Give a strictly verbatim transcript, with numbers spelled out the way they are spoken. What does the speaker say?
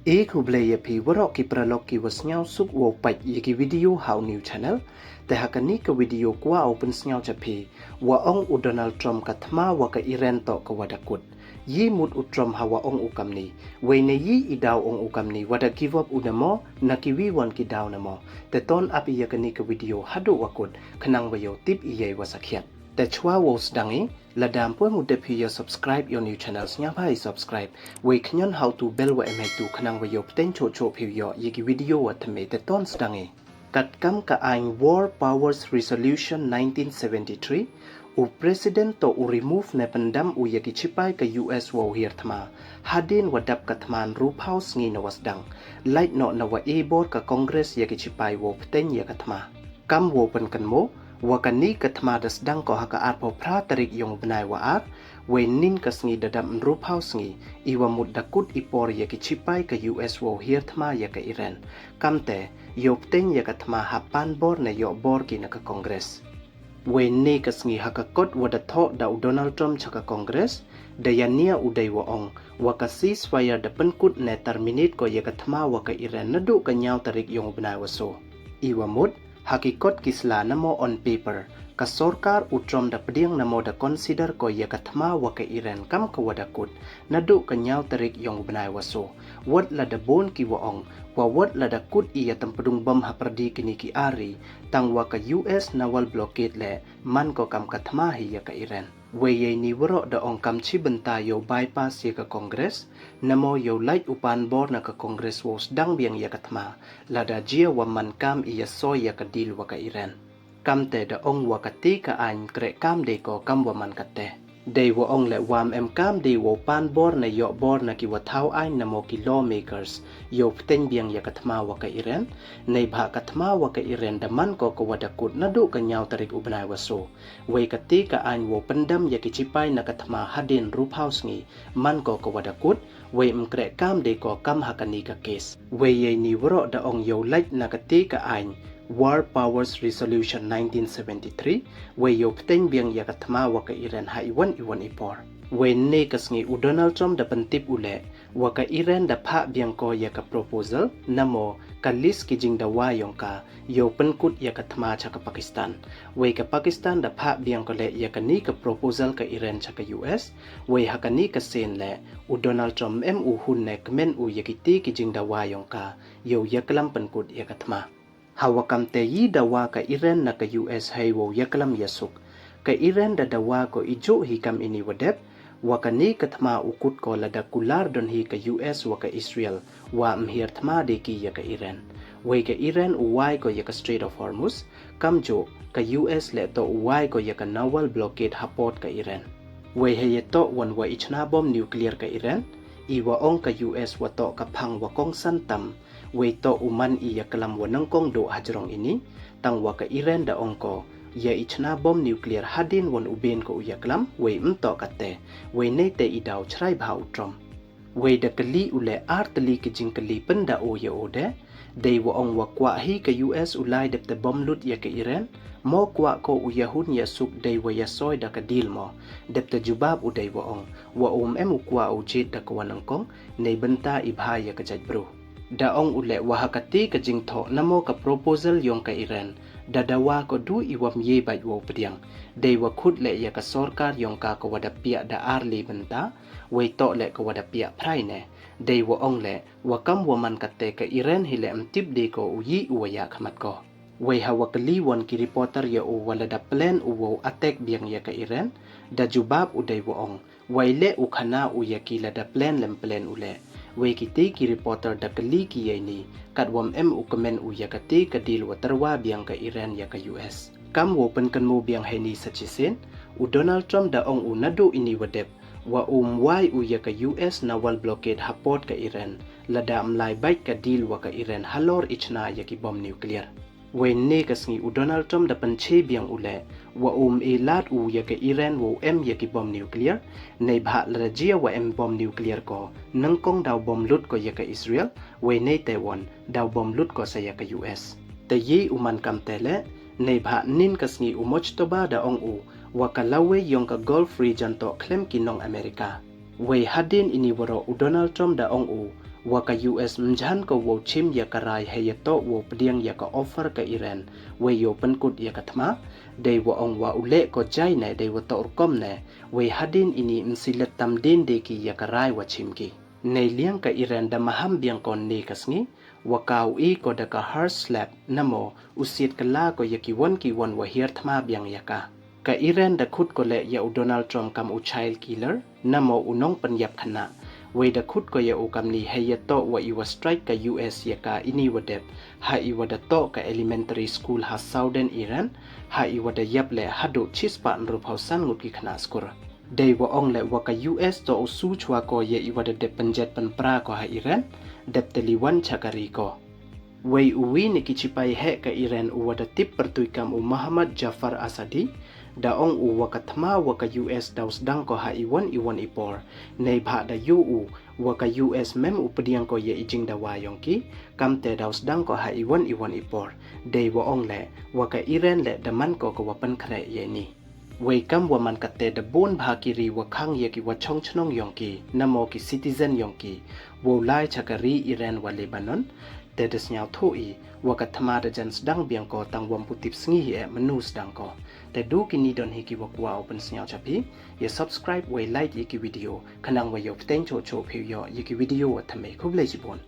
E khublei ya phi waroh ki paralok ki wa sniawsuk wow pait ya ki video ha u new channel. Te ha kani ka video kwah u pynsniaw cha phi, wa ong u Donald Trump ka thma wa ka Iran toh ka wa da kut. Yi mut u Trump ha wa ong u kamni, wei ne yi i daw ong u kamni, wa da give up u namo, na ki wi wan ki daw namo. Te ton ap ya kani ka video haduh wa kut, khnang wa yow tip i yei wa sakhiat. Te chwa wow sdang i, lada ym pu em u dep phi yow subscribe yow new channel, sniawbha i subscribe. Wei khñion ha u tu bell wa em hei tu khnang wa yow pteng choh choh phi yow yoh ya ki video wa thymme. Te ton sdang i. Katkam ka aiñ War Powers Resolution nineteen seventy-three, u President toh u remove ne pyndam u ya ki chipai ka U S wow hiar thma hadien wa dap ka thma ynru phaw sngi na wa sdang, lait noh na wa e bor ka Congress ya ki chipai wow pteng ya ka thma. Kam wow pynkynmaw, wa kani ka thma da sdang ko ha ka arphaw phra tarik yong u bnai wa ar, wei nin ka sngi da dap ynru phaw sngi, i wa mut da kut i por ya ki chipai ka U S wow hiar thma ya ka Iran. Kamte, yow pteng ya ka thma ha pan bor ne yoh bor ki na ka Congress. Wei ne ka sngi ha ka kot wa da thoh da u Donald Trump cha ka Congress, da yania u dei wa ong, wa ka ceasefire da pynkut ne terminate ko ya ka thma wa ka Iran naduh ka ñiaw tarik yong u bnai wa so. I wa mut, ha ki kot ki sla namo on paper, ka sorkar u Trump da pdiang namo da consider ko ya ka thma wa ka Iran kam ka wa da kut, naduh ka ñiaw tarik yong u bnai wa so. Wat lada bun ki wa ong, wa wat lada kut i ya tympdung bom ha pyrdi kini ki ar ri, tang wa ka U S naval blockade le, man ko kam ka thma hi ya ka Iran. Wei yei ni waroh da ong kam chi bynta yow bypass ya ka Congress, namo yow lait u pan bor na ka Congress wow sdang biang ya ka thma, lada jia wa man kam i ya soi ya ka deal wa ka Iran. Kamte da ong wa kati ka aiñ kreh kam dei ko kam wa man kate. Dei wa ong le wa ym em kam dei wow pan bor ne yoh bor na ki wa thaw aiñ namo ki lawmakers, yow pteng biang ya ka thma wa ka Iran, neibhah ka thma wa ka Iran da man ko ka wa da kut naduh ka ñiaw tarik u bnai wa so. Wei kati ka aiñ wow pyndam ya ki chipai na ka thma hadien ynru phaw sngi, man ko ka wa da kut, wei ym kreh kam dei ko kam ha kani ka case. Wei yei ni waroh da ong yow lait na kati ka aiñ War Powers Resolution nineteen seventy-three, wei yow pteng biang ya ka thma wa ka Iran ha i wan i wan i por. Wei ne ka sngi u Donald Trump da pyntip u le, wa ka Iran da phah biang ko ya ka proposal, namo ka list ki jingdawa yong ka, yow pynkut ya ka thma cha ka Pakistan. Wei ka Pakistan da phah biang ko le ya kani ka proposal ka Iran cha ka U S, wei ha kani ka sien le, u Donald Trump em u hun ne kmen u ya kiti ki jingdawa yong ka, yow yaklam pynkut ya ka thma. Ha wa kamte yi dawa ka Iran na ka U S hei wow yaklam ya suk. Ka Iran da dawa ko i juh hi kam ini wa dep, wa kani ka thma u kut ko lada kular don hi ka U S wa ka Israel, wa ym hiar thma dei ki ya ka Iran. Wei ka Iran u wai ko ya ka Strait of Hormuz, kam juh, ka U S le toh u wai ko ya ka naval blockade ha port ka Iran. Wei hei ya toh wan wa i chna bom nuclear ka Iran, i wa ong ka U S wa toh ka phang wa kongsan tam, wei toh u man i yaklam wa nyngkong duh hajrong ini, tang wa ka Iran da ong ko, ya i chna bom nuclear hadien wan u ben ko u yaklam, wei ym toh kate, wei neite i daw chrai bha u Trump. Wei da kylli u le ar tylli ki jingkylli pynda u ya u de, dei wa ong wa kwah hi ka U S u lai dep te bom lut ya ka Iran, mo kwah ko u ya hun ya suk dei wa ya soi da ka deal mo, dep te jubab u dei wa ong, wa um em u kwah u jied da ka wa nyngkong, nei bynta i bha ya ka jait bru. Da ong u le wa ha kati ka jingthoh namo ka proposal yong ka Iran, da dawa ko du i wam ye bait wow pdiang, dei wa khut le ya ka sorkar yong ka ka wa da piah da ar li bynta, wei toh le ka wa da piah phrai ne, dei wa ong le, wa kam wa man kate ka Iran hi le ym tip dei ko u yi u wa ya khmat ko. Wei ha wa kylli wan ki reporter ya u wa lada plan u wow attack biang ya ka Iran, da jubab u dei wa ong, wei le u khana u ya ki lada plan lem plan u le. Wei kiti ki reporter da kylli ki ya ini, kat wam em u kmen u ya kati ka deal wa tyrwa biang ka Iran ya ka U S. Kam wow pynkynmaw biang hei ni sa chisien, u Donald Trump da ong u naduh ini wa dep, wa um wai u ya ka U S naval blockade ha port ka Iran, lada ym lai bait ka deal wa ka Iran halor i chna ya ki bom nuclear. Wei ne ka sngi u Donald Trump da pynche biang u le, wa um e lad u ya ka Iran wow em ya ki bom nuclear, neibhah lada jia wa em bom nuclear ko, nyngkong daw bom lut ko ya ka Israel, wei neite wan, daw bom lut ko sa ya ka U S. Te yi u man kamte le, neibhah nin ka sngi u Mojtaba da ong u, wa ka lawei yong ka Gulf region toh khlem ki nong America. Wei hadien ini waroh u Donald Trump da ong u, Wa ka U S mjan ko wow chim ya ka rai hei ya toh wow pdiang ya ka offer ka Iran, wei yow pynkut ya ka thma, dei wa ong wa u leh ko jai ne, dei wa toh rukom ne, wei hadien ini msilet tam dien de ki ya ka rai wa chim ki. Nei liang ka Iran da maham biang ko ne ka sngi, wa kaw i ko da ka harsh slap, namo u siat kylla ko ya ki won ki won wa hiar thma biang ya ka. Ka Iran da khut ko leh ya u Donald Trump kam u child killer, namo u nongpynyap khynnah. Wei da khut ko ya u kamni hei ya toh wa i wa strike ka U S ya ka ini wa dep, ha i wa da toh ka elementary school ha southern Iran, ha i wa da yap leh haduh chispah ynru phaw san ngut ki khynnah skur. Dei wa ong leh wa ka U S toh u su chwa ko ya i wa da dep pynjet pynpra ko ha Iran, dep te liwan cha ka ri ko. Wei u wi na ki chipai heh ka Iran u wa da tip pyrtuit kam u Mohammad Jafar Asadi, da ong u wa ka thma wa ka U S daw sdang ko ha i won i won i por. Neibhah da yoo u wa ka U S mem u pdiang ko ya i jingdawa yong ki, kamte daw sdang ko ha i won i won i por. Dei wa ong leh wa ka Iran leh da man ko ka wa pynkhreh ya ini. Wei kam wa man kate da bun bha ki ri wa khang ya ki wa chong chnong yong ki, namo ki citizen yong ki, wow lai cha ka ri Iran wa Lebanon, te da sngewthuh i wa ka thma da jan sdang biang ko tang wam pu tip sngi hi e manu sdang ko. Te du kini don hi ki wa kwah u pynsngew cha phi. Ya subscribe wei like ya ki video, khnang wa yow pteng choh choh phi u yoh ya ki video wa thymme. Khublei chibun.